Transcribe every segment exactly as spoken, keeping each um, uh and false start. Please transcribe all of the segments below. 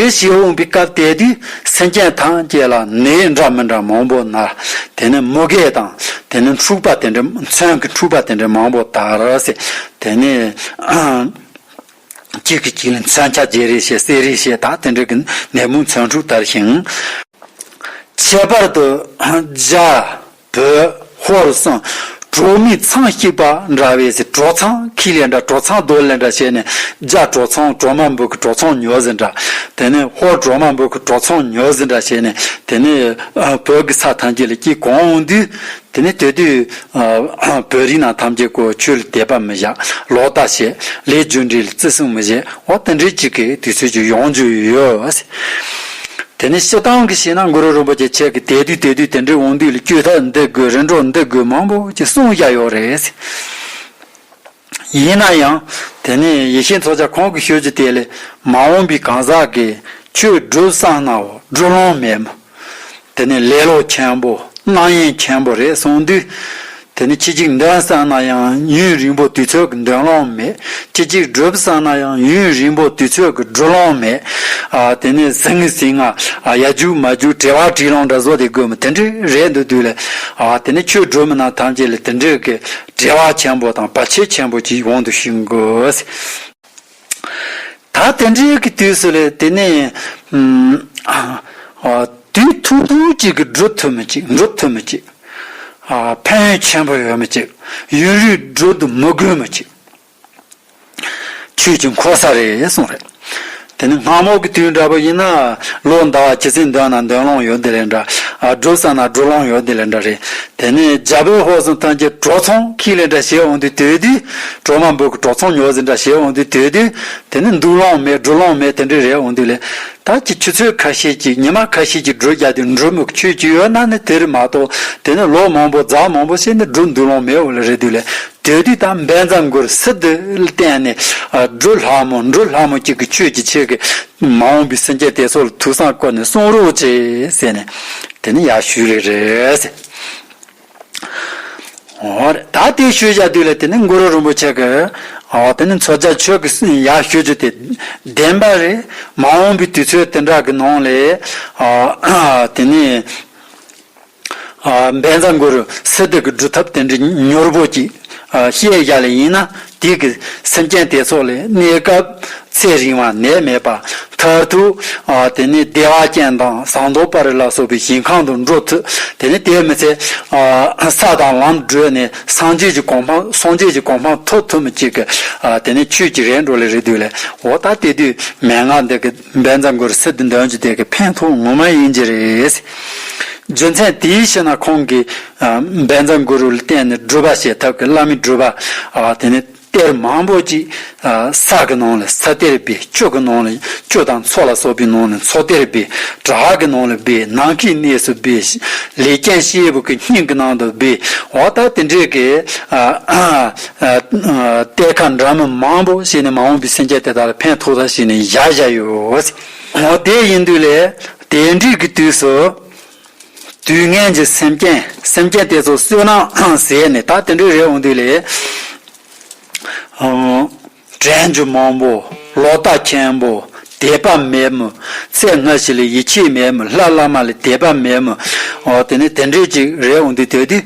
དེ་ཞེས་འོངས་པའི་སྐབས་དེ་དུས་སེམས་ཅན་ཐམས་ཅད་ལ་ནད་འདྲ་མི་འདྲ་མང་པོ་ན། དེ་ནི་མུ་གེ་དང་དེ་ནི་འཁྲུག་པ་དེ་འདྲ་མཚོན་གྱི་འཁྲུག་པ་དེ་འདྲ་མང་པོ་དར་ཟེར། དེ་ནི་གཅིག་གིས་གཅིག་ལ་མཚོན་ཆ་བརྗེ་རེས་བྱེད། བསད་རེས་བྱེད། ད་དེ་འདྲ་གི་ནད་མུག་མཚོན་འཁྲུག་དར་ཞིང་། ཁྱད་པར་དུ་རྒྱ་བོད་ཧོར་གསུམ་གྲོག་མའི་ཚང་གཅིག་པ་འདྲ་བས་ཟེར། གྲོག་ཚང་ཁྱི་ལས་འདྲ། གྲོག་ཚང་རྡོ་ལས་འདྲ་བྱས་ནས་རྒྱ་གྲོག་ཚང་གྲོག་མ་འབུ་གི་གྲོག་ཚང་ཉོ་ཟིན་འདྲ། དེ་ནས་ཧོར་གྲོག་མ་འབུ་གི་གྲོག་ཚང་ཉོ་ཟིན་འདྲ་བྱས་ནས། དེ་ནས་ཨ་བོད་ཀྱི་ས་ཐམས་ཅད་ལ་སྐྱེ་གང་འོང་དུས། དེ་ནས་དེ་དུས་ཨ་བོད་རིགས་རྣམས་ཐམས་ཅད་ཀོ་ཆོས་ལ་དད་པ་མི་བཞག། ལོག་ལྟ་བྱེད། ལས་རྒྱུ་འབྲས་ལ་བརྩི་སྲུང་མི་བྱེད། འོ་དེ་འདྲའི་གཅིག་གི་དུས་ཚོད་ཅིག་ཡོང་རྒྱུ་ཡོད། དེ་ནས་སྤྱིར་བཏང་གི་བཤད་ན་གུ་རུ་རིན་པོ་ཆེ་ཁྱེད་ཀྱི་དེ་དུས་དེ་དུས་དེ་འདྲའི་འོང་དུས་ལ་བཅོས་ཐབས་འདི་དགོས། རིམ་གྲོ་འདི་དགོས། མང་པོ་ཅིག་གསུངས་བཞག་ཡོད་རེད། ཡིན་ན་ཡང་དེ་ནས་ཡེ་ཤེས་མཚོ་རྒྱལ་ཁོང་གིས་ཤོད་རྒྱུ་དེ་ལས་མ་འོངས་པའི་གང་ཟག་གིས་ཆོས་སྒྲུབ་བསམ་ནའོ་སྒྲུབ་ལོང་མེད་མོད། དེ་ནས་ལེ་ལོ་ཆེན་པོ་རྣམ་གཡེང་ཆེན་པོ་རེད་གསུངས་དུས། དེ་ནི་ཁྱེད་ཅིག་འདོན་བསམ་ན་ཡང་ཡུན་རིང་པོ་དུས་ཚོད་ཀྱི་འདོན་ལོང་མེད། ཁྱེད་ཅིག་སྒྲུབ་བསམ་ན་ཡང་ཡུན་རིང་པོ་དུས་ཚོད་ཀྱི་སྒྲུབ་ལོང་མེད། ཨ་དེ་ནི་ཟིང་ངེ་ཟིང་ང་ཨ་ཡ་རྒྱུག་མ་རྒྱུག་བྲེལ་བ་བྲེལ་ལོང་འདྲ་བཟོ་དེ་དགོས་མོད། དེ་འདྲའི་རེད་འདུག་དུས་ལ། ཨ་དེ་ནི་ཆོས་སྒྲུབ་མི་རྣམས་ཐམས་ཅད་ལ་དེ་འདྲའི་གི་བྲེལ་བ་ཆེན་པོ་དང་བར་ཆད་ཆེན་པོ་ཅིག་འོང་དུ་ཤིང་དགོས། ད་དེ་འདྲའི་གི་དུས་སུ་ལས་དེ་ནས་ཨ་དུས་ཐུང་ཐུང་ཅིག་གི་སྒྲུབ་ཐུབ་མི་ཅིག་འགྲུབ་ཐུབ་མི་ཅིག་ཨ་ཕན་ཡོན་ཆེན་པོ་ཡོད་མི་ཅིག་ཡུན་རིང་སྒྲུབ་ཏུ་མི་དགོས་མི་ཅིག་ཆོས་ཀྱི་འཁོར་ས་རེད་གསུངས་རེད། དེ་ནི་སྔ་མོ་གི་དུས་འདྲ་པོ་ཡིན་ན་ལོ་ཟླ་བ་ཇི་སྲིད་འདོན་ན་འདོན་ལོང་ཡོད་དེ་ལས་འདྲ། ཨ་སྒྲུབ་བསམ་ན་སྒྲུབ་ལོང་ཡོད་དེ་ལས་འདྲ་རེད། དེ་ནས་རྒྱ་བོད་ཧོར་གསུམ་ཐམས་ཅད་གྲོག་ཚང་ཁྱི་ལས་འདྲ་བྱེད་འོང་དུས་དེ་དུས། གྲོག་མ་འབུ་གི་གྲོག་ཚང་ཉོ་ཟིན་འདྲ་བྱེད་འོང་དུས་དེ་དུས། དེ་ནི་འདུག་ལོང་མེད་སྒྲུབ་ལོང་མེད་དེ་འདྲ་རེད་འོང་དུས་ལས། ད་ཅི་ཆུ་ཚོད་ཁ་ཤས་ཅིག་ཉི་མ་ཁ་ཤས་ཅིག་སྒྲུབ་རྒྱག་དུས་འགྲུབ་མི་ཆོས་ཅིག་ཡོད་ན་ནི་དེ་རེད་མ་གཏོགས། དེ་ནི་ལོ་མང་པོ་ཟླ་མང་པོ་ཞིག་ནི་སྒྲུབ་འདུག་ལོང་མེད་འོ་ལ་རེད་དུས་ལས། དེ་དུས་ད་བཛྲ་གུ་རུ་སིདྡྷི་ལ་བརྟེན་ནས་སྒྲུབ་སླ་མོ་འགྲུབ་སླ་མོ་གཅིག་གི་ཆོས་ཀྱི་ཆེད་ཀྱི་མ་འོངས་པའི་སེམས་ཅན་དེ་ཚོ་ལ་ཐུགས་བསམ་བསྐོར་ནས་གསུང་རོགས་བྱེད་ཟེར་ནས་དེ་ནི་ཡར་ཞུས་ལེ་རེད་ཟེར། འོ་རེད། ད་དེ་ཞུས་བཞག་དུས་ལ་དེ་ནི་གུ་རུ་རིན་པོ་ཆེ་གི་འོ་དེ་ནི་མཚོ་རྒྱལ་ཆོས་ཀྱི་ཡར་ཞུ་རྒྱུ་དེ་བདེན་པ་རེད། མ་འོངས་པའི་དུས་ཚོད་དེ་འདྲ་གི་ནང་ལ་ཨ་དེ་ནི། ཨ་བཛྲ་གུ་རུ་སིདྡྷི་གི་སྒྲུབ་ཐབས་དེ་འདྲ་མྱུར་པོ་ཅིག་ཨ་བཤད་བཞག་ལེ་ཡིན་ན་དེ་གི་སེམས་ཅན་དེ་ཚོ་ལ་གནས་སྐབས་ཚེ་རིང་བ་ནད་མེད་པ་མཐར་ཐུག་ཨ་དེ་ནི་བདེ་བ་ཅན་དང་ཟངས་མདོག་དཔལ་རི་ལ་སོགས་པའི་ཞིང་ཁམས་དུ་འགྲོ་ཐུབ། དེ་ནི་དེ་མི་ཚད་ཨ་ས་དང་ལམ་བགྲོད་ནས་སངས་རྒྱས་ཀྱི་གོ་འཕང་སངས་རྒྱས་ཀྱི་གོ་འཕང་ཐོབ་ཐུབ་མི་གཅིག་གི་ཨ་དེ་ནི་ཆོས་ཀྱི་རེད་འགྲོ་ལེ་རེད་དུས་ལས། འོ་ད་དེ་དུས་མན་ངག་འདི་གི་བཛྲ་གུ་རུ་སིདྡྷི་འདོན་རྒྱུ་དེ་གི་ཕན་ཐོགས་ངོ་མ་ཡིན་གྱི་རེད། རྒྱུ་མཚན་དེའི་ཕྱིར་ན་ཁོང་གིས་ཨ་བཛྲ་གུ་རུ་ལ་བརྟེན་ནས་སྒྲུབ་པ་བྱེད་ཐབས་ཀྱི་བླ་མའི་སྒྲུབ་པ་ཨ་དེ་ནི་གཏེར་མང་པོ་ཅིག་ཨ་ས་གི་ནང་ལ་ས་གཏེར་སྦས། ཆུ་གི་ནང་ལ་ཆུ་དང་མཚོ་ལ་སོགས་པའི་ནང་ལ་མཚོ་གཏེར་སྦས། བྲག་གི་ནང་ལ་སྦས། ནམ་མཁའི་གནས་སུ་སྦས། ལས་ཅན་སྐྱེས་བུ་གི་སྙིང་གི་ནང་དུ་སྦས། འོ་ད་དེ་འདྲའི་གི་ཨ་ཨ་ཨ་གཏེར་ཁ་འདྲ་མིན་མང་པོ་ཞིག་ནི་མ་འོངས་པའི་སེམས་ཅན་དེ་དག་ལ་ཕན་ཐོགས་ས་ཞིག་ནི་བཞག་བཞག་ཡོད། འོ་དེ་ཡིན་དུས་ལས་དེ་འདྲའི་གི་དུས་སུ། དུས་ངན་གྱི་སེམས་ཅན་སེམས་ཅན་དེ་ཚོ་བསོད་ནམས་ཟད་ནས་ད་དེ་འདྲའི་རེད་འོང་དུས་ལས། ཨང་། དྲན་རྒྱུ་མང་པོ། ལོག་ལྟ་ཆེན་པོ། དད་པ་མེད་མོད། ཚེ་སྔ་ཕྱི་ལ་ཡིད་ཆེས་མེད་མོད། ལྷ་བླ་མ་ལ་དད་པ་མེད་མོད། འོ་དེ་ནི་དེ་འདྲའི་ཅིག་རེད་འོང་དུས་དེ་དུས།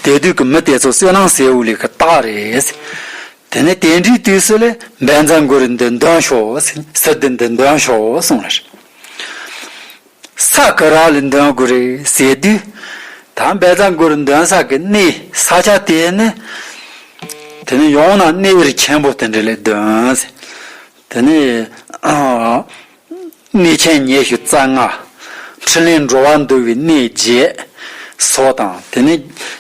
དེ་དུས་ཀྱི་མི་དེ་ཚོ་བསོད་ནམས་ཟད་འོང་ལས་ཀྱི་རྟགས་རེད། དེ་ནི་དེ་འདྲའི་དུས་སུ་ལས་བཛྲ་གུ་རུ་འདི་འདོན་ཤོག་ཟེར། སིདྡྷི་འདི་འདོན་ཤོག་གསུངས་ལ། ས་ག་ར་ལ་འདོན་དགོས་རེད་ཟེར་དུས། ད་བཛྲ་གུ་རུ་འདོན་ས་གི་གནས་ས་ཆ་དེ་ནི། དེ་ནི་ཡང་ན་གནས་རི་ཆེན་པོ་དེ་འདྲ་ལ་འདོན་ཟེར། དེ་ནི་ཨ་གནས་ཆེན་ཉི་ཤུ་རྩ་ལྔ། འཕྲིན་ལས་འགྲོ་བ་འདུལ་བའི་གནས་བརྒྱད་སོགས་དང་། དེ་ནི་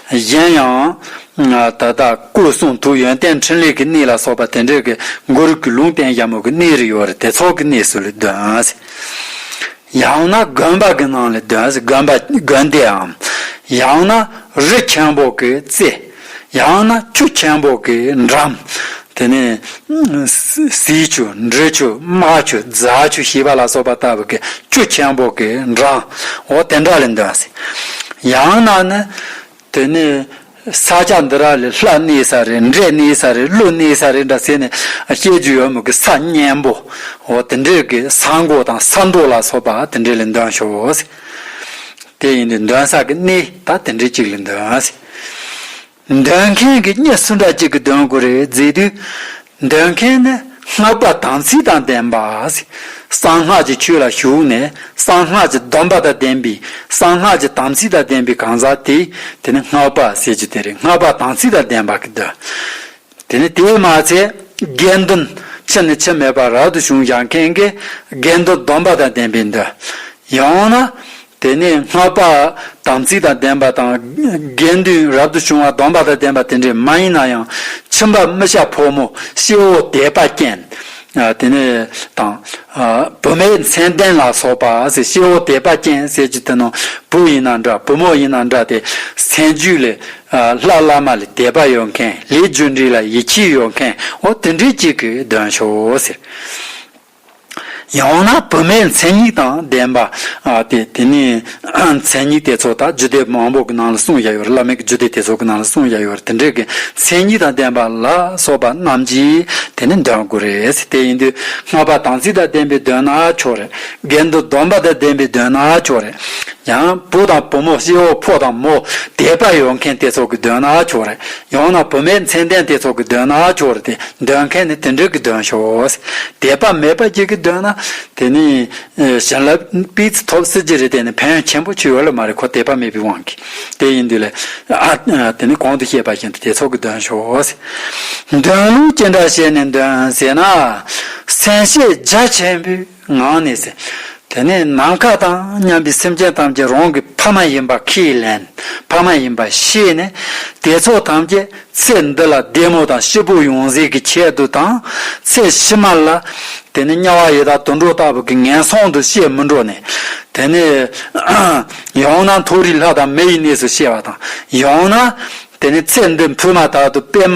གཞན་ཡང་ད་ལྟ་སྐུ་གསུང་ཐུགས་ཡོན་ཏན་འཕྲིན་ལས་ཀྱི་གནས་ལ་སོགས་པ་དེ་འདྲ་གི་གུ་རུ་གི་ལུང་བསྟན་ཡག་མོ་གི་གནས་རི་ཡོད་རེད། དེ་ཚོ་གི་གནས་སུ་ལ་འདོན་ཟེར། ཡང་ན་དགོན་པ་གི་ནང་ལ་འདོན་ཟེར། དགོན་པ་དགོན་སྡེའམ། ཡང་ན་རི་ཆེན་པོ་གི་རྩེ། ཡང་ན་ཆུ་ཆེན་པོ་གི་འགྲམ། དེ་ནས་ཟས་ཆུ་འབྲི་ཆུ་དམག་ཆུ་རྫ་ཆུ་ཞེས་པ་ལ་སོགས་པ་ལྟ་བུ་གི་ཆུ་ཆེན་པོ་གི་འགྲམ། འོ་དེ་འདྲ་ལ་འདོན་ཟེར། ཡང་ན་ནི་དེ་ནས་ ས་ཆ་འདི་ར་ལས་ལྷ་གནས་ས་རེད། འདྲེ་གནས་ས་རེད། ཀླུ་གནས་ས་རེད་འདྲ་ཟེར་ནས་བཤད་རྒྱུ་ཡོད་མོད་ཀྱི། ས་གཉན་པོ། འོ་དེ་འདྲའི་གི་ས་མགོ་དང་ས་མདོ་ལ་སོགས་པ་དེ་འདྲའི་ལ་འདོན་ཤོག་ཟེར། དེ་ཡིན་དུས་འདོན་ས་གི་གནས་ད་དེ་འདྲའི་གཅིག་ལ་འདོན་ཟེར། འདོན་མཁན་གྱི་མྱི་སུ་འདྲ་གཅིག་གིས་འདོན་དགོས་རེད་ཟེར་དུས། འདོན་མཁན་ནི་སྔགས་པ་དམ་ཚིག་དང་ལྡན་པ། གསང་སྔགས་ཀྱི་ཆོས་ལ་ཞུགས་ནས་གསང་སྔགས་ཀྱི་སྡོམ་པ་དང་ལྡན་པའི། གསང་སྔགས་ཀྱི་དམ་ཚིག་དང་ལྡན་པའི་གང་ཟག་དེ། དེ་ནི་སྔགས་པ་ཟེར་རྒྱུ་དེ་རེད། སྔགས་པ་དམ་ཚིག་དང་ལྡན་པ་གིས་འདོན། དེ་ནི་དེས་མ་ཚད་དགེ་འདུན་ཕྱི་ནས་ཕྱི་མེད་པ་རབ་ཏུ་བྱུང་བཞག་མཁན་གྱིས་དགེ་འདུན་སྡོམ་པ་དང་ལྡན་པའི་འདོན། ཡང་ན། དེ་ནས་སྔགས་པ་དམ་ཚིག་དང་ལྡན་པ་དང་། དགེ་འདུན་རབ་ཏུ་བྱུང་བ་སྡོམ་པ་དང་ལྡན་པ་དེ་འདྲས་མ་ཡིན་ན་ཡང་། ཁྱིམ་པ་མི་སྐྱ་ཕོ་མོ་སྐྱེ་བོ་དད་པ་ཅན། ཨ་དེ་ནས་དང་། ཨ་བུད་མེད་མཚན་ལྡན་ལ་སོགས་པ་ཟེར། སྐྱེ་བོ་དད་པ་ཅན་ཟེར་རྒྱུ་དེ་ནང་བུ་ཡིན་ན་འདྲ། བུ་མོ་ཡིན་ན་འདྲ། དེ་སེམས་རྒྱུད་ལས་ཨ་ལྷ་བླ་མ་ལ་དད་པ་ཡོད་མཁན། ལས་རྒྱུ་འབྲས་ལ་ཡིད་ཆེས་ཡོད་མཁན། འོ་དེ་འདྲས་གཅིག་གིས་འདོན་ཤོག་ཟེར། ཡང་ན་བུད་མེད་མཚན་ཉིད་དང་ལྡན་པ། ཨ་དེ་དེ་ནི་མཚན་ཉིད་དེ་ཚོ་ད་རྒྱུད་སྡེ་མང་པོ་གི་ནང་ལ་གསུངས་བཞག་ཡོད་རེད། བླ་མེད་ཀྱི་རྒྱུད་སྡེ་དེ་ཚོ་གི་ནང་ལ་གསུངས་བཞག་ཡོད་རེད། དེ་འདྲའི་གི་མཚན་ཉིད་དང་ལྡན་པ་ལ་སོགས་པ་རྣམས་ཀྱིས་དེ་ནི་འདོན་དགོས་རེད། དེ་ཡིན་དུས་སྔགས་པ་དམ་ཚིག་དང་ལྡན་པས་འདོན་ན་ཆོག་རེད། དགེ་འདུན་སྡོམ་པ་དང་ལྡན་པས་འདོན་ན་ཆོག་རེད། ཡང་བུ་དང་བུ་མོ་སྐྱེ་བོ་ཕོ་དང་མོ་དད་པ་ཡོད་མཁན་དེ་ཚོ་གིས་འདོན་ན་ཆོག་རེད། ཡང་ན་བུད་མེད་མཚན་ལྡན་དེ་ཚོ་གིས་འདོན་ན་ཆོག་རེད། དེ་འདོན་མཁན་ནི་དེ་འདྲ་གིས་འདོན་ཤོག། དད་པ་མེད་པ་ཅིག་གིས་འདོན་ན་དེ་ནི་བྱིན་རླབས་སྤུས་ཚད་ཐོབ་སྲིད་ཀྱི་རེད། དེ་ནི་ཕན་ཡོན་ཆེན་པོ་ཅིག་ཡོད་ལེ་མ་རེད། ཁོ་དད་པ་མེད་པའི་དབང་གིས། དེ་ཡིན་དུས་ལས་ཨ་དེ་ནི་གོང་དུ་བཤད་པ་བཞིན་དུ་དེ་ཚོ་གིས་འདོན་ཤོག། འདོན་ལུགས་ཅི་འདྲ་བྱས་ནས་འདོན་ཟེར་ན། སེམས་བསྐྱེད་རྒྱ་ཆེན་པོས། ངང་ནས་ཟེར། དེ་ནས་ནམ་མཁའ་དང་མཉམ་པའི་སེམས་ཅན་ཐམས་ཅད་རང་གི་ཕ་མ་ཡིན་པ་ཁས་ལེན། ཕ་མ་ཡིན་པ་ཤེས་ནས། དེ་ཚོ་ཐམས་ཅད་ཚེ་འདི་ལ་བདེ་མོ་དང་སྐྱིད་པོ་ཡོང་ཟེར་གྱི་ཆེད་དུ་དང་། ཚེ་ཕྱི་མ་ལ་དེ་ནི་དམྱལ་བ་ཡི་དྭགས་དུད་འགྲོ་ལྟ་བུ་གི་ངན་སོང་དུ་སྐྱེ་མི་འགྲོ་ནས། དེ་ནས་ཡང་ན་མཐོ་རིས་ལྷ་དང་མི་ཡི་གནས་སུ་སྐྱེ་བ་དང་། ཡང་ན། དེ་ནས་ཚེ་འདི་འཕོས་མ་ཐག་ཏུ་པདྨ་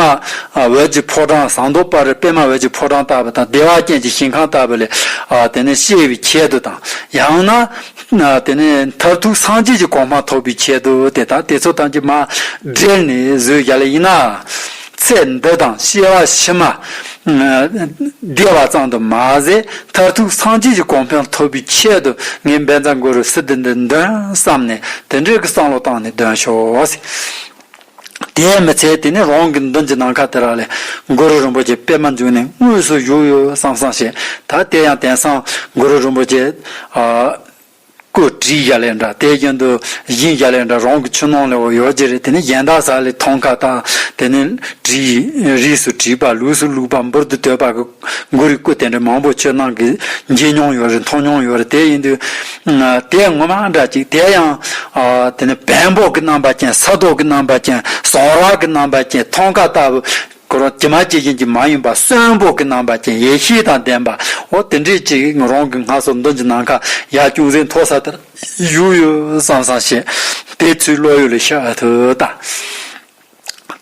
འོད་ཀྱི་ཕོ་བྲང་། ཟངས་མདོག་དཔལ་རི་པདྨ་འོད་ཀྱི་ཕོ་བྲང་ལྟ་བུ་དང་། བདེ་བ་ཅན་གྱི་ཞིང་ཁམས་ལྟ་བུ་ལ་དེ་ནས་སྐྱེ་བའི་ཆེད་དུ་དང་། ཡང་ན་དེ་ནས་མཐར་ཐུག་སངས་རྒྱས་ཀྱི་གོ་འཕང་ཐོབ་པའི་ཆེད་དུ། དེ་དག་དེ་ཚོ་ཐམས་ཅད་མར་བསྒྲིལ་ནས་བཟོས་བཞག་ལེ་ཡིན་ན། ཚེ་འདི་དང་སྐྱེ་བ་ཕྱི་མ་བདེ་བ་ཙམ་དུ་མ་ཟད། མཐར་ཐུག་སངས་རྒྱས་ཀྱི་གོ་འཕང་ཐོབ་པའི་ཆེད་དུ་ངས་བཛྲ་གུ་རུ་སིདྡྷི་འདི་འདོན་བསམ་ནས་དེ་འདྲའི་གི་བསམ་བློ་བཏང་ནས་འདོན་ཤོག། དེས་མི་ཚད་དེ་ནས་རང་གི་མདུན་གྱི་ནམ་མཁའ་དེ་ར་ལས་གུ་རུ་རིན་པོ་ཆེ་པདྨ་འབྱུང་གནས་དངོས་སུ་བཞུགས་ཡོད་བསམ་བསམ་བྱས། ད་དེ་ཡང་དེང་སང་གུ་རུ་རིན་པོ་ཆེ་ཨ་སྐུ་བྲིས་བཞག་ལེ་འདྲ། དེ་བཞིན་དུ་བཞེངས་བཞག་ལེ་འདྲ། རང་གི་ཆུ་ནང་ལ་ཡོད་ཀྱི་རེད། དེ་ནས་གཞན་དག་ས་ལས་མཐོང་ཁ་དང་། དེ་ནས་བྲིས། རིས་སུ་བྲིས་པ། ལུགས་སུ་བླུགས་པ། འབུར་དུ་དོད་པ་གི་གུ་རུའི་སྐུ་དེ་འདྲ་མང་པོ་ཁྱེད་རྣམས་ཀྱིས་མཇལ་མྱོང་ཡོད་རེད། མཐོང་མྱོང་ཡོད་རེད། དེ་ཡིན་དུས་དེ་ངོ་མ་འདྲ་ཅིག། དེ་ཡང་ཨ་དེ་ནི་བེམ་པོ་གི་རྣམ་པ་ཅན། ས་རྡོ་གི་རྣམ་པ་ཅན། ཟངས་རག་གི་རྣམ་པ་ཅན། ཐང་ཀ་ལྟ་བུ། ཁོ་རང་ཇི་མ་ཇི་བཞིན་གྱི་མ་ཡིན་པ་གསོན་པོ་གི་རྣམ་པ་ཅན། ཡེ་ཤེས་དང་ལྡན་པ། འོ་དེ་འདྲས་ཅིག་ང་རང་གི་སྔར་སོང་མདུན་གྱི་ནམ་མཁའ་ཡར་ཅུང་ཟད་མཐོ་ས་དེར་བཞུགས་ཡོད་བསམ་བསམ་བྱས། དེ་ཚུར་བློ་ཡུལ་ལ་ཤར་ཐུབ་དང་།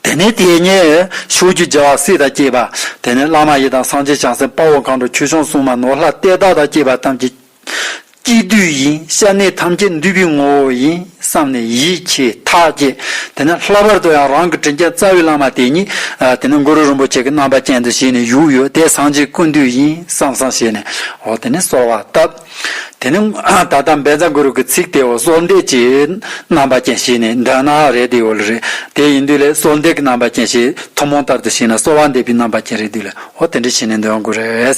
དེ་ནས་དེ་ཉིད་ཕྱོགས་བཅུའི་རྒྱལ་བ་སྲས་དང་བཅས་པ། དེ་ནས་བླ་མ་ཡི་དམ་སངས་རྒྱས་བྱང་སེམས་དཔའ་བོ་མཁའ་འགྲོ་ཆོས་སྐྱོང་སྲུང་མ་ནོར་ལྷ་གཏེར་བདག་དང་བཅས་པ་ཐམས་ཅད་སྐྱིད་སྡུག་ཡིན། སྐྱབས་གནས་ཐམས་ཅད་འདུས་པའི་ངོ་བོ་ཡིན་བསམ་ནས་ཡིད་ཆེས་ཐག་བཅད། དེ་ནས་ལྷག་པར་དུ་ཡང་རང་གི་དྲིན་ཅན་རྩ་བའི་བླ་མ་དེ་ཉིད་དེ་ནས་གུ་རུ་རིན་པོ་ཆེ་གི་རྣམ་པ་ཅན་དུ་བྱས་ནས་བཞུགས་ཡོད། དེ་སངས་རྒྱས་ཀུན་འདུས་ཡིན་བསམ་བསམ་བྱས་ནས། འོ་དེ་ནས་གསོལ་བ་བཏབ། དེ་ནས་ད་ལྟ་བཛྲ་གུ་རུ་གི་ཚིག་དེ་འོ་གསོལ་འདེབས་ཀྱི་རྣམ་པ་ཅན་བྱས་ནས་འདོན་ན་རེད་དེ་འོ་ལ་རེད། དེ་ཡིན་དུས་ལས་གསོལ་འདེབས་ཀྱི་རྣམ་པ་ཅན་བྱས། ཐུན་མོང་ལྟར་དུ་བྱས་ན་གསོལ་བ་འདེབས་པའི་རྣམ་པ་ཅན་རེད་དུས་ལས། འོ་དེ་འདྲ་བྱས་ནས་འདོན་དགོས་རེད།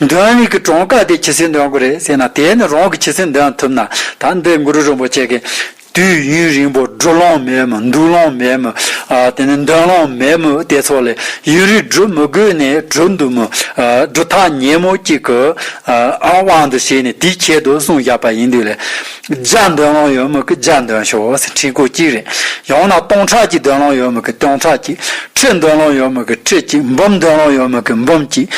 འདོན་ནི་གི་གྲངས་ཀ་དེ་ཇི་སྲིད་འདོན་དགོས་རེད་ཟེར་ན། དེ་ནི་རང་གི་ཇི་སྲིད་འདོན་ཐུབ་ན། ད་འདི་གུ་རུ་རིན་པོ་ཆེ་གི་དུས་ཡུན་རིང་པོ་སྒྲུབ་ལོང་མེད་མོད། འདུག་ལོང་མེད་མོད། ཨ་དེ་ནི་འདོན་ལོང་མེད་མོད། དེ་ཚོ་ལས་ཡུན་རིང་སྒྲུབ་མི་དགོས་ནས་སྒྲུབ་འདུག་མོད། ཨ་སྒྲུབ་ཐག་ཉེ་མོ་གཅིག་གི་ཨ་དབང་དུ་བྱས་ནས་དེའི་ཆེད་དུ་གསུངས་བཞག་པ་ཡིན་དུས་ལས། བརྒྱ་འདོན་ལོང་ཡོད་མོད་ཀྱི་བརྒྱ་འདོན་ཤོག་ཟེར། ཁྲི་སྐོར་གཅིག་རེད། ཡང་ན་སྟོང་ཕྲག་གཅིག་འདོན་ལོང་ཡོད་མོད་ཀྱི་སྟོང་ཕྲག་གཅིག། ཁྲི་འདོན་ལོང་ཡོད་མོད་ཀྱི་ཁྲི་གཅིག། འབུམ་འདོན་ལོང་ཡོད་མོད་ཀྱི་འབུམ་གཅིག།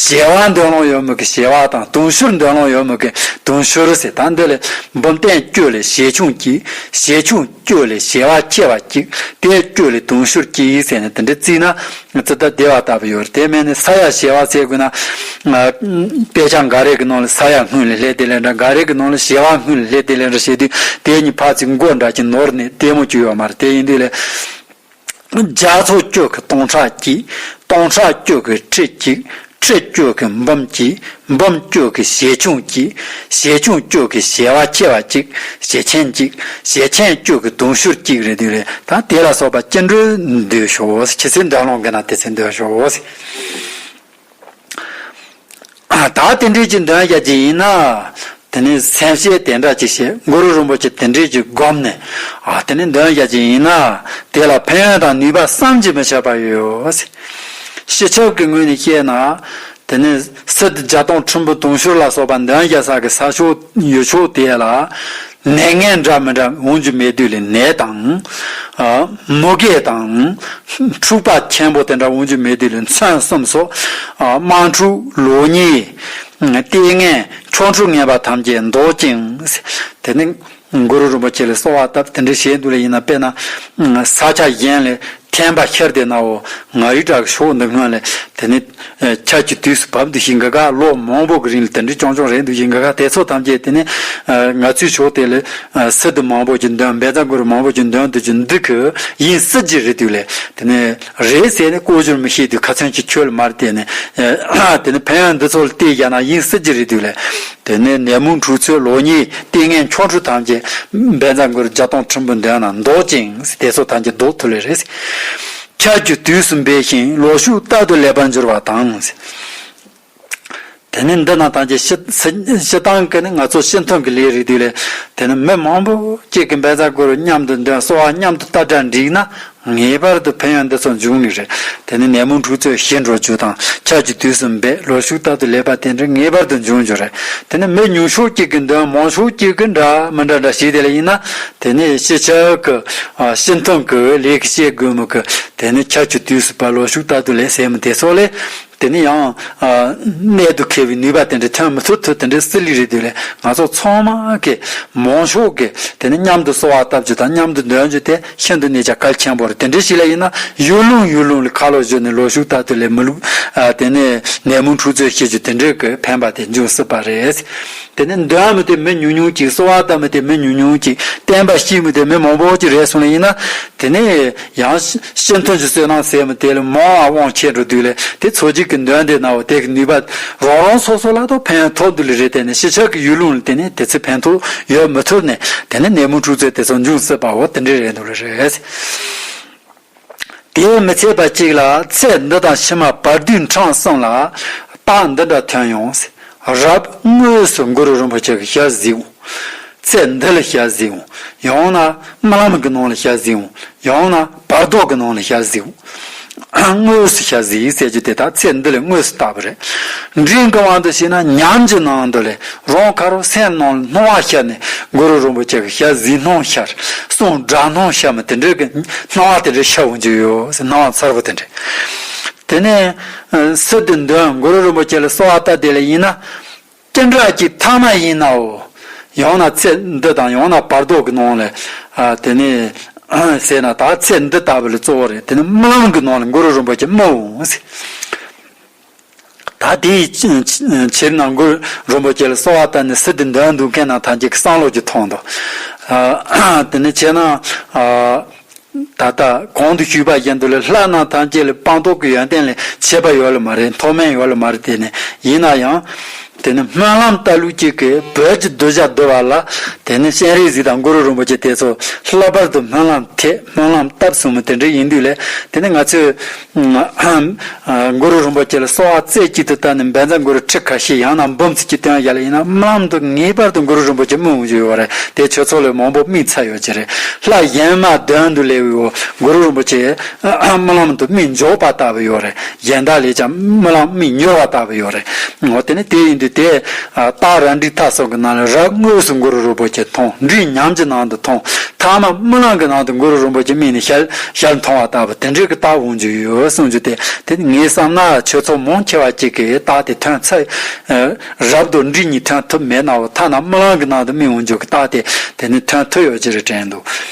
བྱེ་བ་འདོན་ལོང་ཡོད་མོད་ཀྱི་བྱེ་བ་དང་། དུང་ཕྱུར་འདོན་ལོང་ཡོད་མོད་ཀྱི་དུང་ཕྱུར་ཟེར། ད་འདི་ལས་འབུམ་སྟོང་བཅུ་ལས་བྱེ་ཆུང་གཅིག། བྱེ་ཆུང་བཅུ་ལས་བྱེ་བ་ཆེ་བ་གཅིག། དེ་བཅུ་ལས་དུང་ཕྱུར་གཅིག་ཟེར་ནས་དེ་འདྲ་བརྩིས་ན། ཙི་ཏ་བདེ་བ་ལྟ་བུ་ཡོད་རེད། དེ་མིན་ནི་ས་ཡ་བྱེ་བ་ཟེར་དགོས་ན། དཔེ་ཆ་འགའ་རེ་གི་ནང་ལ་ས་ཡ་སྔོན་ལ་སླེབས་དེ་ལས་འདྲ། འགའ་རེ་གི་ནང་ལ་བྱེ་བ་སྔོན་ལ་སླེབས་དེ་ལས་འདྲ་བྱེད་དུས། དེ་གཉིས་ཕར་ཚུར་མགོ་འདྲ་ཅིག་ནོར་ནས་ལྟད་མོ་བཅུག་ཡོད་མ་རེད། དེ་ཡིན་དུས་ལས། རྒྱ་མཚོ་བཅུ་གི་སྟོང་ཕྲག་གཅིག། སྟོང་ཕྲག་བཅུ་གི་ཁྲི་གཅིག། ཁྲི་བཅུ་གི་འབུམ་གཅིག། འབུམ་བཅུ་གི་ཞལ་ཆུང་གཅིག། ཞལ་ཆུང་བཅུ་གི་ཞལ་བ་མཆེ་བ་གཅིག། ཞལ་ཆེམས་གཅིག། ཞལ་ཆེམས་བཅུ་གི་དུང་ཕྱུར་གཅིག་རེད་འདུག་ལས། ད་དེ་ལ་སོགས་པ་ཅི་འདྲ་འདོད་ཤོག། ཆུ་ཚོད་འདྲ་ལོང་གི་ན་དེ་ཚོ་འདོད་ཤོག། ད་དེ་འདྲས་ཀྱི་འདོན་བྱ་ཅིག་ཡིན་ན། དེ་ནས་སེམས་བསྐྱེད་དེ་འདྲ་ཅིག་བྱེད། གུ་རུ་རིན་པོ་ཆེ་དེ་འདྲས་ཀྱི་སྒོམ་ནས། ཨ་དེ་ནས་འདོན་བྱ་ཅིག་ཡིན་ན། དེ་ལ་ཕན་ཡོན་དང་ནུས་པ་བསམ་གྱིས་མི་ཁྱབ་པ་ཡོད། སྤྱི་ཁྱབ་ཀྱི་ངོས་ནས་བཤད་ན། དེ་ནས་སི་ཏུ་བརྒྱ་སྟོང་ཁྲི་འབུམ་དུང་ཕྱུར་ལ་སོགས་པ་འདོན་བྱ་ས་གི་ས་ཕྱོགས་ཡུལ་ཕྱོགས་དེ་ལ། ནད་ངན་འདྲ་མི་འདྲ་འོང་རྒྱུ་མེད་དུས་ལས་ནད་དང་། ཨ་མུ་གེ་དང་། འཁྲུག་པ་ཆེན་པོ་དེ་འདྲ་འོང་རྒྱུ་མེད་དུས་ལས་མཚོན་གསུམ་སོགས། ཨ་དམག་འཁྲུག་ལོ་ཉེས། ལྟས་ངན་ཆོ་འཕྲུལ་ངན་པ་ཐམས་ཅད་བཟློག་ཅིང་། དེ་ནི་གུ་རུ་རིན་པོ་ཆེ་ལ་གསོལ་བ་བཏབ། དེ་འདྲ་བྱས་འདུག་ལ། ཡིན་ན་དཔེར་ན་ས་ཆ་གཞན་ལས་ཐན་པ་ཤར་དེ་ནའོ། ང་རི་བྲག་ཕྱོགས་འདི་སྔོན་ལས་དེ་ནི་ཆར་གྱི་དུས་སུ་བབས་འདུག་ཤིང་ག་ག་ལོ་མང་པོ་གི་རིང་ལ་དེ་འདྲའི་ཅོང་ཅོང་རེད་འདུག་ཤིང་ག་ག་དེ་ཚོ་ཐམས་ཅད་དེ་ནི་ང་ཚོའི་ཕྱོགས་དེ་ལས་སི་ཏུ་མང་པོ་ཅིག་འདོན། བཛྲ་གུ་རུ་མང་པོ་ཅིག་འདོན་འདུག་ཅིག་འདུག་གི་ཡིན་སྲིད་ཀྱི་རེད་འདུག་ལས། དེ་ནི་རེད་ཟེར་ནས་ལྐོག་གྱུར་མི་ཤེས་དུས་ཁ་ཚོན་གྱི་ཆོད་ལ་མར་བལྟས་ནས། དེ་ནི་ཕན་ཡོན་འདི་ཚོ་ལ་བལྟས་བཞག་ན་ཡིན་སྲིད་ཀྱི་རེད་འདུག་ལས། དེ་ནས་ནད་མུག་འཁྲུག་རྩོད་ལོ་ཉེས་ལྟས་ངན་ཆོ་འཕྲུལ་ཐམས་ཅད་བཛྲ་གུ་རུ་བརྒྱ་སྟོང་ཁྲི་འབུམ་འདོན་ན་བཟློག་ཅིང་དེ་ཚོ་ཐམས་ཅད་བཟློག་ཐུབ་ལེ་རེད། ཆར་གྱི་དུས་སུ་འབད་ཞིང་ལོ་ཕྱུགས་རྟག་ཏུ་ལེགས་པར་འགྱུར་བ་དང་། དེ་ནས་འདི་ན་ཐམས་ཅད་སྤྱི་སྤྱི་བཏང་གི་ནི་ང་ཚོ་སྤྱི་མཐུན་གྱི་ལས་རེད་འདུག་ལས། དེ་ནི་མི་མང་པོ་གཅིག་གིས་བཛྲ་གུ་རུ་མཉམ་དུ་འདོན། གསོལ་བ་མཉམ་དུ་བཏབ་གྲ་འགྲིག་ན། ངེས་པར་དུ་ཕན་ཡོན་འདི་ཚོ་འབྱུང་ནི་རེད། དེ་ནི་ནད་མུག་འཁྲུག་རྩོད་ཞི་འགྲོ་རྒྱུ་དང་། ཆར་གྱི་དུས་སུ་འབད་ལོ་ཕྱུགས་རྟག་ཏུ་ལེགས་པ་དེ་འདྲ་ངེས་པར་དུ་འབྱུང་རྒྱུ་རེད། དེ་ནི་མི་ཉུང་ཤོས་གཅིག་གིས་འདོན། མང་ཤོས་གཅིག་གིས་འདྲ་མི་འདྲ་འདྲ་ཞིག་དེ་ལ་ཡིན་ན། དེ་ནི་སྤྱི་ཁྱབ་ཀྱི་ཨ་སྤྱི་མཐུན་གྱི་ལས་ཀྱི་བྱེད་དགོས་མི་གི། དེ་ནི་ཆར་གྱི་དུས་སུ་འབད་ལོ་ཕྱུགས་རྟག་ཏུ་ལེགས་ཟེར་མི་དེ་ཚོ་ལས། དེ་ནི་ཡང་ཨ་གནད་དུ་འཁེལ་བའི་ནུས་པ་དེ་འདྲ་ཐོན་མི་ཐུབ། ཐུབ་དེ་འདྲའི་སྲིད་ལུགས་རེད་འདུག་ལས། ང་ཚོ་ཚང་མ་གི་མང་ཤོས་ཀྱིས་དེ་ནི་མཉམ་དུ་གསོལ་བ་བཏབ་རྒྱུ་དང་མཉམ་དུ་འདོན་རྒྱུ་དེ་ཤིན་ཏུ་ནས་ཀྱང་གལ་ཆེན་པོ་རེད། དེ་འདྲའི་ཞིག་ལ་ཡིན་ན་ཡུལ་ལུང་ཡུལ་ལུང་ལ་ཁ་ལོ་བཞུར་ནས་ལོ་ཕྱུགས་རྟག་ཏུ་ལེགས། མི་ལུགས་ཨ་དེ་ནས་ནད་མུག་འཁྲུག་རྩོད་ཞི་རྒྱུ་དེ་འདྲའི་གི་ཕན་པ་དེ་འབྱུང་སྲིད་པ་རེད། དེ་ནས་འདོན་མི་དེ་མི་ཉུང་ཉུང་གཅིག། གསོལ་བ་བཏབ་མི་དེ་མི་ཉུང་ཉུང་གཅིག། བསྟན་པ་གཞིར་བཞེངས་མི་དེ་མི་མང་པོ་གཅིག་རེད་སོང་ལ་ཡིན་ན། དེ་ནས་ཡང་སྤྱི་མཐུན་གྱི་བསོད་ནམས་ཟེར་མི་དེ་ལ་མང་བ་དབང་ཆེ་འགྲོ་དུས་ལས། དེ་ཚོ་གཅིག་གི་འདོན་དེ་ནའོ། དེ་གི་ནུས་པ་རང་རང་སོ་སོ་ལ་ཐོག་ཕན་ཐོགས་འདུག་ལེ་རེད། དེ་ནས་སྤྱི་ཁྱབ་ཀྱི་ཡུལ་ལུང་ལ་དེ་ནས་དེ་ཚེ་ཕན་ཐོགས་ཡོད་མི་ཐུབ་ནས། དེ་ནས་ནད་མུག་འཁྲུག་རྩོད་དེ་ཚོ་འབྱུང་སྲིད་པའོ། དེ་འདྲ་རེད་འདུག་ལེ་རེད། དེས་མི་ཚད་པ་གཅིག་ལ་ཚེ་འདི་དང་ཕྱི་མ་བར་དོའི་འཕྲང་གསུམ་ལ་རྟགས་འདི་འདྲ་ཐོན་ཡོང་། རབ་དངོས་སུ་གུ་རུ་རིན་པོ་ཆེ་གི་ཞལ་གཟིགས་འོང་། ཚེ་འདི་ལ་ཞལ་གཟིགས་འོང་། ཡང་ན་རྨི་ལམ་གྱི་ནང་ལ་ཞལ་གཟིགས་འོང་། ཡང་ན་བར་དོ་གི་ནང་ལ་ཞལ་གཟིགས་འོང་། དངོས་སུ་ཞལ་གཟིགས་ཟེར་རྒྱུ་དེ་དག་ཚེ་འདི་ལ་དངོས་སུ་བལྟས་པ་རེད། འབྲིང་གི་དབང་དུ་བྱས་ན་ཉམས་ཀྱི་ནང་དུ་ལས། རང་ཁ་རོག་སེམས་ནང་ལ་སྣང་བ་ཤར་ནས་གུ་རུ་རིན་པོ་ཆེ་གི་ཞལ་གཟིགས་སྣང་ཤར། གསུང་སྒྲ་སྣང་ཤར་མི་དེ་འདྲའི་གི་སྣང་བ་དེ་འདྲའི་ཤར་འོང་རྒྱུ་ཡོད་ཟེར། སྣང་བ་མཚར་པོ་དེ་འདྲའི། དེ་ནས་ཨ་སི་ཏུ་འདོན། གུ་རུ་རིན་པོ་ཆེ་ལ་གསོལ་བ་བཏབ་དེ་ལ་ཡིན་ན། ཅི་འདྲ་ཅིག་ཐ་མ་ཡིན་ནའོ། ཡང་ན་ཚེ་འདི་དང་ཡང་ན་བར་དོ་གི་ནང་ལ་ཨ་དེ་ནས་ཨ་ཟེར་ན། ད་ཚེ་འདི་ལྟ་བུ་ལ་གཙོ་བོ་རེད། དེ་ནས་རྨི་ལམ་གྱི་ནང་ལ་གུ་རུ་རིན་པོ་ཆེ་རྨི་འོང་ཟེར། ད་དེའི་ཕྱིར་ན་གུ་རུ་རིན་པོ་ཆེ་ལ་གསོལ་བ་བཏབ་ནས་སི་ཏུ་འདོན་འདུག་མཁན་རྣམས་ཐམས་ཅད་ཀྱི་བསམ་བློ་ཅིག་ཐོངས་དང་། ཨ་དེ་ནས་བྱས་ན་ཨ་ད་ལྟ་གོང་དུ་ཞུས་པ་བཞིན་དུ་ལས་ལྷ་རྣམས་ཐམས་ཅད་ལས་སྤངས་རྟོགས་ཀྱི་ཡོན་ཏན་ལས་ཆད་པ་ཡོད་ལ་མ་རེད། མཐོ་དམན་ཡོད་ལ་མ་རེད། དེ་ནས་ཡིན་ན་ཡང་དེ་ནི་སྨོན་ལམ་བཏབ་ལུགས་གཅིག་གི་བོད་ཀྱི་གདུལ་བྱ་འདུལ་བ་ལ། དེ་ནི་སྤྱན་རས་གཟིགས་དང་གུ་རུ་རིན་པོ་ཆེ་དེ་ཚོ་ལྷག་པར་དུ་སྨོན་ལམ་ཐེབས། སྨོན་ལམ་བཏབ་གསུངས་མི་དེ་འདྲ་ཡིན་དུས་ལས། དེ་ནི་ང་ཚོས་ཨ་གུ་རུ་རིན་པོ་ཆེ་ལ་གསོལ་བ་རྩེ་གཅིག་ཏུ་བཏབ་ནས་བཛྲ་གུ་རུ་ཁྲི་ཁ་ཤས་ཡང་ན་འབུམ་ཚིག་གཅིག་བཏོན་ཡ་ལ་ཡིན་ན། སྨོན་ལམ་དུ་ངེས་པར་དུ་གུ་རུ་རིན་པོ་ཆེ་རྨི་འོང་རྒྱུ་ཡོད་རེད། དེ་ཆོས་ཚོགས་ལས་མང་པོ་རྨིས་ཚར་ཡོད་ཀྱི་རེད། ལྷ་གཞན་མ་གདོན་དུ་སླེབས་པའི་འོག་གུ་རུ་རིན་པོ་ཆེ་སྨོན་ལམ་དུ་རྨིས་འཇོག་པ་ལྟ་བུ་ཡོད་རེད། གཞན་དག་ལས་ཀྱང་སྨོན་ལམ་རྨིས་མྱུར་བ་ལྟ་བུ་ཡོད་རེད། འོ་དེ་ནི་དེ་ཡིན་དུས་དེ་ཨ་རྟགས་རབ་འབྲིང་ཐ་གསུམ་གྱི་ནང་ལ་རབ་དངོས་སུ་གུ་རུ་རིན་པོ་ཆེ་མཐོང་། འབྲིང་ཉམས་ཀྱི་ནང་དུ་མཐོང་། ཐ་མ་རྨི་ལམ་གྱི་ནང་དུ་གུ་རུ་རིན་པོ་ཆེ་རྨིས་ནས་ཞལ་ཞལ་མཐོང་བ་ལྟ་བུ་དེ་འདྲའི་གི་རྟགས་འོང་རྒྱུ་ཡོད་གསུང་རྒྱུ་དེ། དེ་ནི་ངས་བསམ་ན་ཆོས་ཚོགས་མང་ཆེ་བ་ཅིག་གིས་རྟགས་དེ་ཐོན་ཚར། ཨ་རབ་དང་འབྲིང་གཉིས་ཐོན་ཐུབ་མེད་ནའོ། ཐ་ན་རྨི་ལམ་གྱི་ནང་དུ་རྨིས་འོང་རྒྱུ་གི་རྟགས་དེ་དེ་ནི་ཐོན་ཐུབ་ཡོད་ཀྱི་རེད་དྲན་འདུག།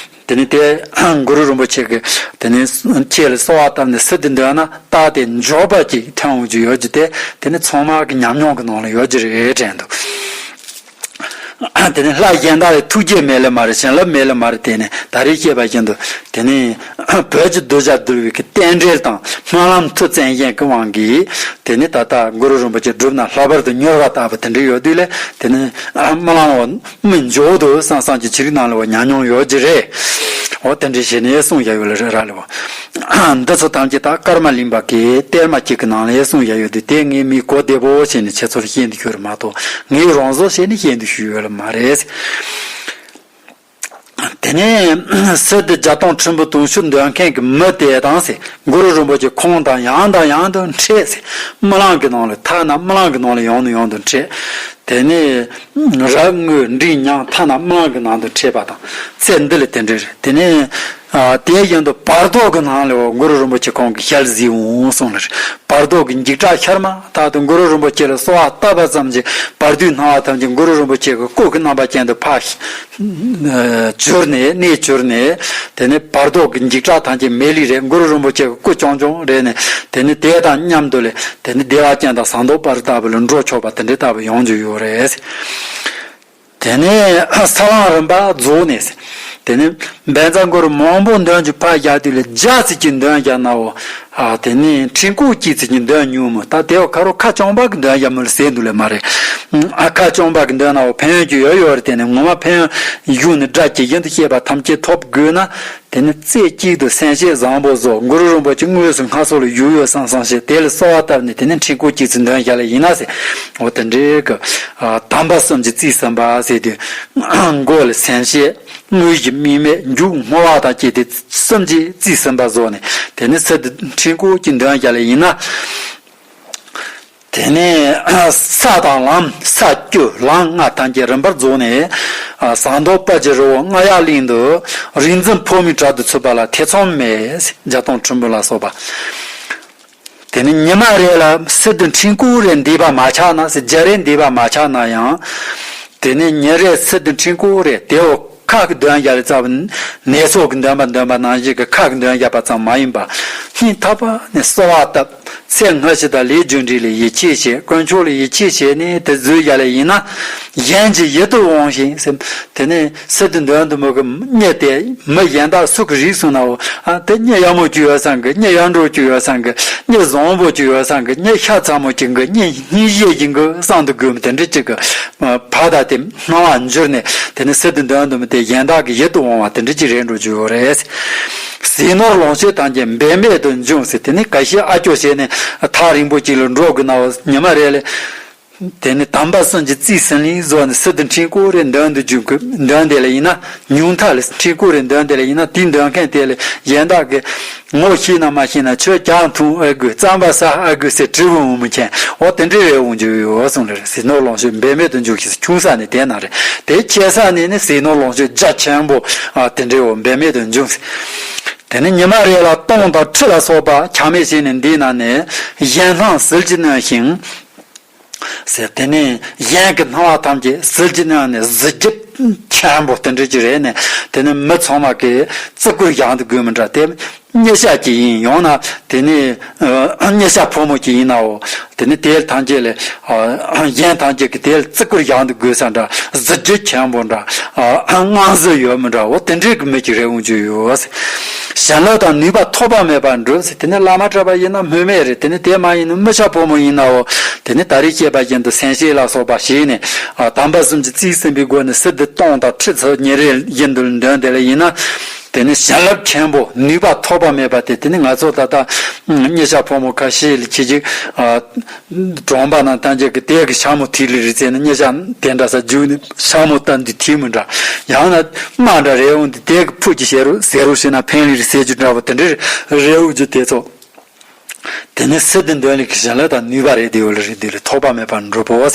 དེ་ནི་དེ་གུ་རུ་རིན་པོ་ཆེ་གིས་དེ་ནི་ཁྱེད་ལ་གསོལ་བ་བཏབ་ནས་སི་ཏུ་འདོན་ན་རྟགས་དེ་འཇོག་པ་ཅིག་ཐོན་འོང་རྒྱུ་ཡོད་ཀྱི་དེ། དེ་ནི་ཚང་མ་གི་ཉམས་མྱོང་གི་ནང་ལ་ཡོད་ཀྱི་རེད་དྲན་འདུག། དེ་ནས་ལྷ་གཞན་དག་ལ་ཐུགས་རྗེ་མེད་ལེ་མ་རེད། བྱིན་རླབས་མེད་ལེ་མ་རེད། དེ་ནས་ད་རེས་བཤད་པ་བཞིན་དུ་དེ་ནས་བོད་ཀྱི་གདུལ་བྱ་འདུལ་བའི་གི་རྟེན་འབྲེལ་དང་སྨོན་ལམ་མཐུ་བཙན་ཞེན་གྱི་དབང་གིས་དེ་ནས་ད་ལྟ་གུ་རུ་རིན་པོ་ཆེ་སྒྲུབ་ན་ལྷག་པར་དུ་མྱུར་བ་ལྟ་བུ་དེ་འདྲ་ཡོད་དུས་ལས། དེ་ནས་སྨོན་ལམ་འོ་མི་འཇོག་ཏུ་སང་སང་གི་ཆི་རིག་ནང་ལ་བ་ཉམས་མྱོང་ཡོད་ཀྱི་རེད། འོ་དེ་འདྲ་བྱས་ནས་གསུང་བཞག་ཡོད་ལ་རེད་ར་ལ་བ། འདི་ཚོ་ཐམས་ཅད་ད་ཀརྨ་གླིང་པ་གིས་གཏེར་མ་གཅིག་གི་ནང་ལ་གསུངས་བཞག་ཡོད་དུས། དེ་ངས་མི་གོ་བདེ་པོ་བྱས་ནས་ཁྱེད་ཚོར་བཤད་འདི་ཤོད་རེད་མ་གཏོགས། ངས་རང་བཟོ་བྱས་ནས་བཤད་འདི་ཤོད་ཡོད་ལ་མ་རེད། དེ་ནས་སི་ཏུ་བརྒྱ་སྟོང་ཁྲི་འབུམ་དུང་ཕྱུར་འདོན་མཁན་གྱི་མི་དེ་དང་ཟེར། གུ་རུ་རིན་པོ་ཆེ་ཁོང་དང་ཡང་དང་ཡང་དུ་འཕྲད་ཟེར། རྨི་ལམ་གྱི་ནང་ལ་ཐ་ན་རྨི་ལམ་གྱི་ནང་ལ་ཡང་ནས་ཡང་དུ་འཕྲད། དེ་ནས་རབ་དངོས་འབྲིང་མཉམ་ཐ་ན་རྨི་ལམ་གྱི་ནང་དུ་འཕྲད་པ་དང་། ཚེ་འདི་ལ་དེ་འདྲ་རེད། དེ་ནས་ཨ་དེ་བཞིན་དུ་བར་དོ་གི་ནང་ལ་འོ་གུ་རུ་རིན་པོ་ཆེ་ཁོང་གི་ཞལ་གཟིགས་འོང་གསུངས་ལ། བར་དོ་གི་འཇིགས་སྐྲག་ཤར་མ་ཐག་ཏུ་གུ་རུ་རིན་པོ་ཆེ་ལ་གསོལ་བ་བཏབ་པ་ཙམ་གྱིས་བར་དོའི་སྣང་བ་ཐམས་ཅད་གུ་རུ་རིན་པོ་ཆེ་གི་སྐུ་གི་རྣམ་པ་ཅན་དུ་ཕར་གྱུར་ནས་གནས་གྱུར་ནས། དེ་ནས་བར་དོ་གི་འཇིགས་སྐྲག་ཐམས་ཅད་མེད་ལེ་རེད། གུ་རུ་རིན་པོ་ཆེ་གི་སྐུ་བྱུང་བྱུང་རེད་ནས། དེ་ནས་དེ་དང་མཉམ་དུ་ལས་དེ་ནས་བདེ་བ་ཅན་དང་ཟངས་མདོག་དཔལ་ལྟ་བུ་ལ་འགྲོ་ཆོག་པ་དེ་འདྲའི་ལྟ་བུ་ཡོང་རྒྱུ་ཡོད་རེད། དེ་ནས་ས་བོན་རིམ་པ་རྫོགས་ནས། དེ་ནས་བཛྲ་གུ་རུ་མང་པོ་འདོན་རྒྱུ་ཕར་བཞག་དུས་ལ་བརྒྱ་ཙམ་གྱིས་འདོན་བཞག་ན་འོ། ཨ་དེ་ནས་ཕྲེང་སྐོར་གཅིག་ཙམ་གྱིས་འདོན་ཉུང་མོད། ད་དེ་བ་ཁ་རོག་ཁ་བྱང་པ་གི་འདོན་བཞག་མོད་ལ་ཟེར་འདུག་ལེ་མ་རེད། ཨ་ཁ་བྱང་པ་གི་འདོན་ན་འོ་ཕན་ཡོན་གྱི་ཡོད་ཡོད་རེད། དེ་ནས་ངོ་མ་ཕན་ཡོན་གཞུང་ནས་སྒྲ་ཇི་བཞིན་དུ་བཤད་པ་ཐམས་ཅད་ཐོབ་དགོས་ན། དེ་ནི་རྩེ་གཅིག་ཏུ་སེམས་བསྐྱེད་བཟང་པོ་བཟོ། གུ་རུ་རིན་པོ་ཆེ་དངོས་སུ་སྔ་སོ་ལ་བཞུགས་ཡོད་བསམ་བསམ་ཞེས་དེ་ལ་གསོལ་བ་བཏབ་ནས། དེ་ནི་ཕྲེང་སྐོར་གཅིག་ཙམ་འདོན་བཞག་ལེ་ཡིན་ན་ཟེར། འོ་དེ་འདྲའི་གི་ཨ་དམ་པ་གསུམ་གྱི་རྩིས་ཟིན་པ་ཟེར་དུས། མགོ་ལ་སེམས་བསྐྱེད། དངོས་གཞི་དམིགས་མེད། མཇུག་བསྔོ་བ་དང་བཅས་ཏེ་གསུམ་གྱི་རྩིས་ཟིན་པ་བཟོ་ནས། དེ་ནི་སི་ཏུ་ཕྲེང་སྐོར་གཅིག་འདོན་བཞག་ལེ་ཡིན་ན། དེ་ནས་ས་དང་ལམ། ས་བཅུ་ལམ་ལྔ་ཐམས་ཅད་རིམ་པར་རྫོགས་ནས། ཨ་ཟངས་མདོག་དཔལ་གྱི་རི་བོ་རྔ་ཡབ་གླིང་དུ་རིག་འཛིན་ཕོ་མོའི་གྲལ་དུ་ཚུད་པ་ལ་ཐེ་ཚོམ་མེད། བརྒྱ་སྟོང་ཁྲི་འབུམ་ལ་སོགས་པ། དེ་ནས་ཉི་མ་རེ་ལ་སི་ཏུ་ཕྲེང་སྐོར་རེ་འདེབས་པ་མ་ཆགས་ན་ཟེར། བརྒྱ་རེ་འདེབས་པ་མ་ཆགས་ན་ཡང་། དེ་ནས་ཉིན་རེ་སི་ཏུ་ཕྲེང་སྐོར་རེ་དེའོ། ཁ་གི་འདོན་བཞག་ལེ་ཙམ། ནད་སོགས་ཀྱི་འདོན་པ་འདོན་པ་ནང་བཞིན་གྱི་ཁ་གི་འདོན་བཞག་པ་ཙམ་མ་ཡིན་པར། སྙིང་ཐག་པ་ནས་གསོལ་བ་བཏབ། ཚེ་སྔ་ཕྱི་དང་ལས་རྒྱུ་འབྲས་ལ་ཡིད་ཆེས་བྱེད། དཀོན་མཆོག་ལ་ཡིད་ཆེས་བྱས་ནས་དེ་བཟོས་བཞག་ལེ་ཡིན་ན། གཞན་གྱི་ཡིད་དུ་འོང་ཞིང་ཟེར། དེ་ནས་སི་ཏུ་འདོན་དུ་མོ་གི་མྱི་དེ་མི་གཞན་དག་སུ་གི་རིགས་སུ་ནའོ། ཨ་དེ་མྱི་ཡག་མོ་ཅིག་ཡོད་བསམ་གི། མྱི་ཡར་འགྲོ་ཅིག་ཡོད་བསམ་གི། མྱི་བཟང་པོ་ཅིག་ཡོད་བསམ་གི། མྱི་ཤ་ཚ་མོ་ཅིག་གི། མྱི་སྙིང་རྗེ་ཅིག་གི་བསམ་དུ་དགོས་མི་དེ་འདྲ་ཅིག་གི་བར་དག་དེ་སྣང་བ་འགྱུར་ནས། དེ་ནི་སི་ཏུ་འདོན་དུ་མི་དེ་གཞན་དག་གི་ཡིད་དུ་འོང་བ་དེ་འདྲ་ཅིག་རེད་འགྲོ་རྒྱུ་ཡོད་རེད། ཟས་ནོར་ལོངས་སྤྱོད་ཐམས་ཅད་འབད་མེད་དུ་འབྱུང་ཟེར། དེ་ནི་ག་ཤེད་ཨ་ཅོ་བྱས་ནས་ཐག་རིང་པོ་ཅིག་ལ་འགྲོ་དགོས་ན་འོ། ཉི་མ་རེ་ལ་དེ་ནི་དམ་པ་གསུམ་གྱི་རྩིས་ཟིན་ལེ་བཟོ་ནས་སི་ཏུ་ཕྲེང་སྐོར་རེ་འདོན་དུ་འཇུག་གི། འདོན་དེ་ལ་ཡིན་ན། ཉུང་མཐའ་ལ་ཕྲེང་སྐོར་རེ་འདོན་དེ་ལ་ཡིན་ན། དེ་འདོན་མཁན་དེ་ལ་གཞན་དག་གིས་ངོ་ཤེས་ན་མ་ཤེས་ན། ཁྱོད་ཇ་འཐུང་ཨེ་དགོས། རྩམ་པ་ཟ་ཨེ་དགོས་ཟེར་དྲི་བ་འོང་མི་མཁན་འོ་དེ་འདྲ་རེ་འོང་རྒྱུ་ཡོད་གསུངས་རེད། ཟས་ནོར་ལོངས་སྤྱོད་འབད་མེད་དུ་འབྱུང་ཞེས། ཆུང་ས་ནས་དེ་ན་རེད། དེ་ཆེ་ས་ནས་ནི་ཟས་ནོར་ལོངས་སྤྱོད་རྒྱ་ཆེན་པོ་ཨ་དེ་འདྲའི་འོ་འབད་མེད་དུ་འབྱུང་ཟེར། དེ་ནས་ཉི་མ་རེ་ལ་སྟོང་དང་ཁྲི་ལ་སོགས་པ་ཆགས་མེད་བྱས་ནས་འདི་ན་ནས་གཞན་སྣང་ཟིལ་གྱིས་གནོན་ཞིང་། ཟེར། དེ་ནས་གཞན་གྱི་སྣང་བ་ཐམས་ཅད་ཟིལ་གྱིས་གནོན་ནས་གཟི་བརྗིད་ཆེན་པོ་དེ་འདྲ་ཅིག་རེད་ནས། དེ་ནས་མི་ཚང་མ་གིས་བརྩི་བཀུར་བཞག་འདུག་དགོས་མི་འདྲ། དེ་མྱི་ཤ་ཅིག་ཡིན་ཡང་ན། དེ་ནས་ཨ་མྱི་ཤ་ཕོ་མོ་ཅིག་ཡིན་ནའོ། དེ་ནས་དེ་ཐམས་ཅད་ལ་ཨ་གཞན་ཐམས་ཅད་ཀྱིས་དེ་ལ་བརྩི་བཀུར་བཞག་འདུག་དགོས་ས་འདྲ། གཟི་བརྗིད་ཆེན་པོ་འདྲ། ཨ་དངངས་འཛིན་ཡོད་མི་འདྲ་བོ་དེ་འདྲའི་གི་མི་ཅིག་རེ་འོང་རྒྱུ་ཡོད། བྱིན་རླབས་དང་ནུས་པ་ཐོགས་པ་མེད་པར་འགྲུབ་ཟེར། དེ་ནས་བླ་མ་གྲྭ་པ་ཡིན་ན་སྨོས་མེད་རེད། དེ་ནས་དེ་མ་ཡིན་ན་མི་ཤ་ཕོ་མོ་ཡིན་ནའོ། དེ་ནས་ད་རེས་བཤད་པ་བཞིན་དུ་སེམས་བསྐྱེད་ལ་སོགས་པ་བྱས་ནས། ཨ་དམ་པ་གསུམ་གྱི་རྩིས་ཟིན་པའི་སྒོ་ནས་སི་ཏུ་སྟོང་དང་ཁྲི་ཚོ་ཉིན་རེ་བཞིན་དུ་འདོན་དེ་ལ་ཡིན་ན། དེ་ནས་བྱིན་རླབས་ཆེན་པོ་ནུས་པ་ཐོགས་པ་མེད་པ་དེ། དེ་ནས་ང་ཚོ་ད་ལྟ་མྱི་ཤ་ཕོ་མོ་ཁ་ཤས་ལ་ཁྱེད་ཀྱིས་ཨ་གྲོང་པ་ནང་ཐམས་ཅད་ཀྱི་དེ་གི་ཤ་མོ་ཐིག་ལེ་རེ་བཙལ་ནས་མྱི་ཤ་དེ་འདྲ་ས་རྒྱུག་ནས་ཤ་མོ་ལྟ་འདི་ཐིག་མི་འདྲ། ཡང་ན་རྨ་འདྲ་རེ་འོང་འདི་དེ་གི་ཕུད་ཀྱི་བྱེད་རོགས་ཟེར་རོགས་བྱས་ན་ཕན་ལེ་རེ་ཟེར་རྒྱུ་འདྲ་བོ་དེ་འདྲའི་རེ་འོང་རྒྱུ་དེ་ཚོ། དེ་ནས་སི་ཏུ་འདོན་ལེགས་ཀྱི་བྱིན་རླབས་དང་ནུས་པ་རེ་དེ་འོ་ལ་རེ་དེ་ལ་ཐོགས་པ་མེད་པར་འགྲུབ་བོ།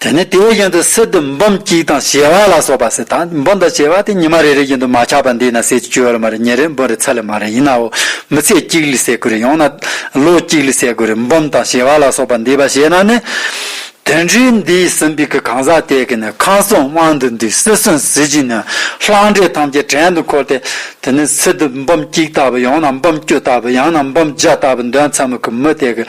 དེ་ནས་དེ་བཞིན་དུ་སི་ཏུ་འབུམ་གཅིག་དང་བྱེ་བ་ལ་སོགས་པ་ཟེར། ད་འབུམ་དང་བྱེ་བ་དེ་ཉི་མ་རེ་རེ་བཞིན་དུ་མ་ཆག་པ་འདི་ན་ཟེར་གྱི་ཡོད་ལ་མ་རེད། ཉིན་རེ་འབུམ་རེ་ཚར་ལ་མ་རེད། ཡིན་ནའོ་མི་ཚེ་གཅིག་ལ་ཟེར་དགོས་རེད། ཡང་ན་ལོ་གཅིག་ལ་ཟེར་དགོས་རེད། འབུམ་དང་བྱེ་བ་ལ་སོགས་པ་འདེབས་པ་བྱས་ན་ནི། དེ་འདྲའི་འདི་ཟིན་པའི་གི་གང་ཟག་དེ་གི་ནི་ཁམས་གསུམ་དབང་དུ་འདུས། སྲིད་གསུམ་གཟི་བརྗིད་ནི། ལྷ་འདྲེ་ཐམས་ཅད་བྲན་དུ་འཁོལ་ཏེ། དེ་ནི་སི་ཏུ་འབུམ་གཅིག་ལྟ་བུ། ཡང་ན་འབུམ་བཅུ་ལྟ་བུ། ཡང་ན་འབུམ་བརྒྱ་ལྟ་བུ་འདོན་ཚར་མི་གི་མི་དེ་གི།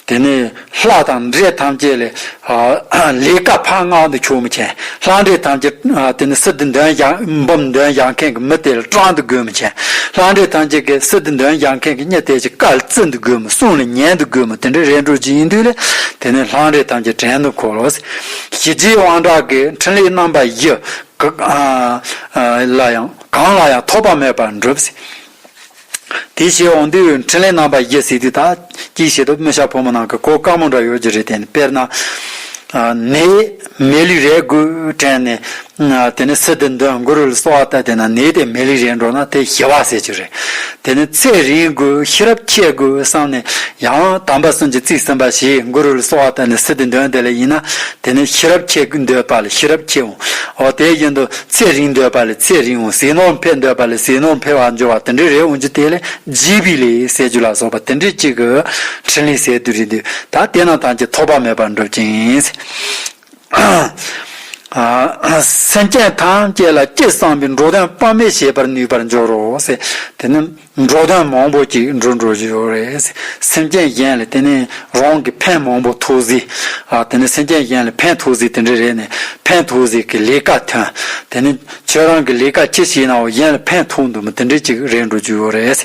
དེ་ནས་ལྷ་དང་འདྲེ་ཐམས་ཅད་ལས། ཨ། ལས་ཀ་ཕར་མངགས་ཏེ་ཆོག་མི་ཆེན། ལྷ་འདྲེ་ཐམས་ཅད། ཨ། དེ་ནས་སི་ཏུ་འདོན་བཞག་འབུམ་འདོན་བཞག་མཁན་གྱི་མི་དེ་ལ་སྐྲག་ཏུ་དགོས་མི་ཆེན། ལྷ་འདྲེ་ཐམས་ཅད་ཀྱིས་སི་ཏུ་འདོན་བཞག་མཁན་གྱི་མི་དེ་ཅིག་བཀའ་ལ་བརྩི་འདུག་དགོས་མི། གསུང་ལ་ཉན་འདུག་དགོས་མི། དེ་འདྲ་རེད་འགྲོ་གི་ཡིན་དུས་ལས། དེ་ནས་ལྷ་འདྲེ་ཐམས་ཅད་བྲན་དུ་འཁོལ་ལོ། ཞི་རྒྱས་དབང་དྲག་གི་འཕྲིན་ལས་རྣམ་པ་བཞི། ག- ཨ- ཨ- ལ་ཡང་གང་ལ་ཡང་ཐོགས་པ་མེད་པར་འགྲུབ་ཟེར། དེ་བྱས་འོང་དུས་འཕྲིན་ལས་རྣམ་པ་བཞི་ཟེར་དུས། ད་ཅིག་བྱེད་དུས་སྨོན་ཤ་ཕོ་མོ་ནང་གི་གོ་དཀའ་མོ་འདྲ་ཡོད་ཀྱི་རེད། དེ་ནི་དཔེར་ན། ཨ། ནད་མེ་ལུས་རེག་དགོས་དྲན་ནས། ཨ། དེ་ནས་སི་ཏུ་འདོན་གུ་རུ་ལ་གསོལ་བ་བཏབ། དེ་ན་ནད་དེ་མེ་ལུས་རེག་འགྲོ་ན་དེ་ཞི་བ་ཟེར་གྱི་རེད། དེ་ནས་ཚེ་རིང་དགོས། ཤེས་རབ་ཆེ་དགོས་བསམ་ནས་ཡང་དམ་པ་གསུམ་གྱི་རྩིས་ཟིན་པ་ཞིག་གུ་རུ་ལ་གསོལ་བ་བཏབ་ནས་སི་ཏུ་འདོན་དེ་ལ་ཡིན་ན། དེ་ནས་ཤེས་རབ་ཆེ་འདོད་པ་ལ་ཤེས་རབ་ཆེ་འོང་། འོ། དེ་བཞིན་དུ་ཚེ་རིང་འདོད་པ་ལ་ཚེ་རིང་འོང་། ཟས་ནོར་འཕེལ་འདོད་པ་ལ་ཟས་ནོར་འཕེལ་བར་འགྱུར་བ་དེ་འདྲའི་རེ་འོང་རྒྱུ་དེ་ལ་བགྱིས་པའི་ལས་ཟེར་རྒྱུ་ལ་སོགས་པ་དེ་འདྲའི་གཅིག་གི་འཕྲིན་ལས་ཟེར་དུས་རེད་འདུག་ད་དེ་རྣམས་ཐམས་ཅད་ཐོགས་པ་མེད་པར་འགྲུབ་ཅིང་། ཨ། སེམས་ཅན་ཐམས་ཅད་ལ་ཅི་བསམ་པའི་འགྲོ་དོན་དཔག་མེད་བྱེད་པར་ནུས་པར་འགྱུར་རོ་ཟེར། དེ་ནི་འགྲོ་དོན་མང་པོ་ཅིག་འགྲུབ་འགྲོ་རྒྱུ་ཡོད་རེད། སེམས་ཅན་གཞན་ལ་དེ་ནི་རང་གི་ཕན་མང་པོ་ཐོགས་ཟིན། ཨ། དེ་ནི་སེམས་ཅན་གཞན་ལ་ཕན་ཐོགས་ཟིན་དེ་འདྲ་རེད་ནས། ཕན་ཐོགས་ཟིན་གྱི་ལས་ཀ་ཐོན། དེ་ནི་ཁྱོད་རང་གི་ལས་ཀ་ཅི་བྱས་ནའང་གཞན་ལ་ཕན་ཐོགས་འདུག་མི་དེ་འདྲ་ཅིག་རེད་འགྲོ་རྒྱུ་ཡོད་རེད།